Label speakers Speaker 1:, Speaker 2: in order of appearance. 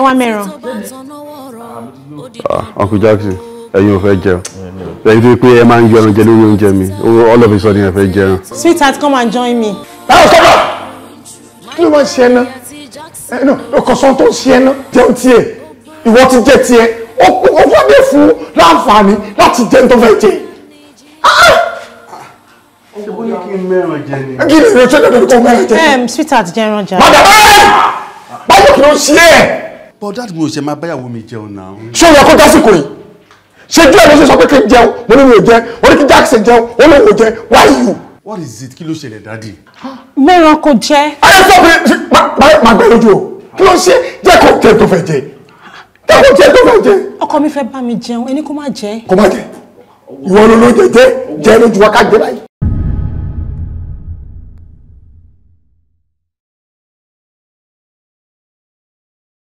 Speaker 1: wá mẹ́ran.
Speaker 2: Ah, Uncle Jackson, ẹ̀yin ò fẹ́ jẹun. Ẹ̀yin tó pé ẹ máa ń yọ ẹran jẹ lórí oúnjẹ mi, all of a sudden ẹ fẹ́ jẹun.
Speaker 1: Sweetheart, come and join me.
Speaker 3: Báwo sọ́dọ̀? Kí ló máa ń ṣe ẹ ná? Ẹ nà ọkọ̀ sọ tó ń ṣe ẹ ná jẹun tiẹ̀. Ìwọ ti jẹ tiẹ̀. Ó wá dé fún láǹfààní láti jẹun tó fẹ́ jẹ.
Speaker 2: Ṣé bó ní kí n mẹ́ran jẹ ni?
Speaker 3: Kí ni ìrẹsẹ̀ dandan kò mẹ́ran jẹ?
Speaker 1: Sweetheart, jẹ ẹran jẹ.
Speaker 3: Madam ẹ́! Báyọ̀, kí ló ń ṣe ẹ́?
Speaker 2: But daddy, mi ò ṣe máa báyàwó mi jẹun náà.
Speaker 3: Ṣé o yẹ kó dásìkò yìí? Ṣé díẹ̀ ló ṣe sọ pé kí n jẹun, mo ní mi ò jẹ, mo ní kí Jackson jẹun, ó lóun ò jẹ, why you?
Speaker 2: What is it? Kí ló ṣẹlẹ̀, daddy?
Speaker 1: Mẹ́ran kò jẹ.
Speaker 3: Ayé sọ pé má gbẹ lójú o. Kí ló ń ṣe? Jẹ́ kó jẹ tó fẹ́ jẹ. Jẹ́ kó jẹ tó fẹ́ jẹ.
Speaker 1: Ọkọ mi fẹ́ bá mi jẹun, ẹni kó má jẹ.
Speaker 3: Kó má jẹ. Ìwọ ló ló jẹ jẹ jẹ lójú wa ká jẹ báyìí.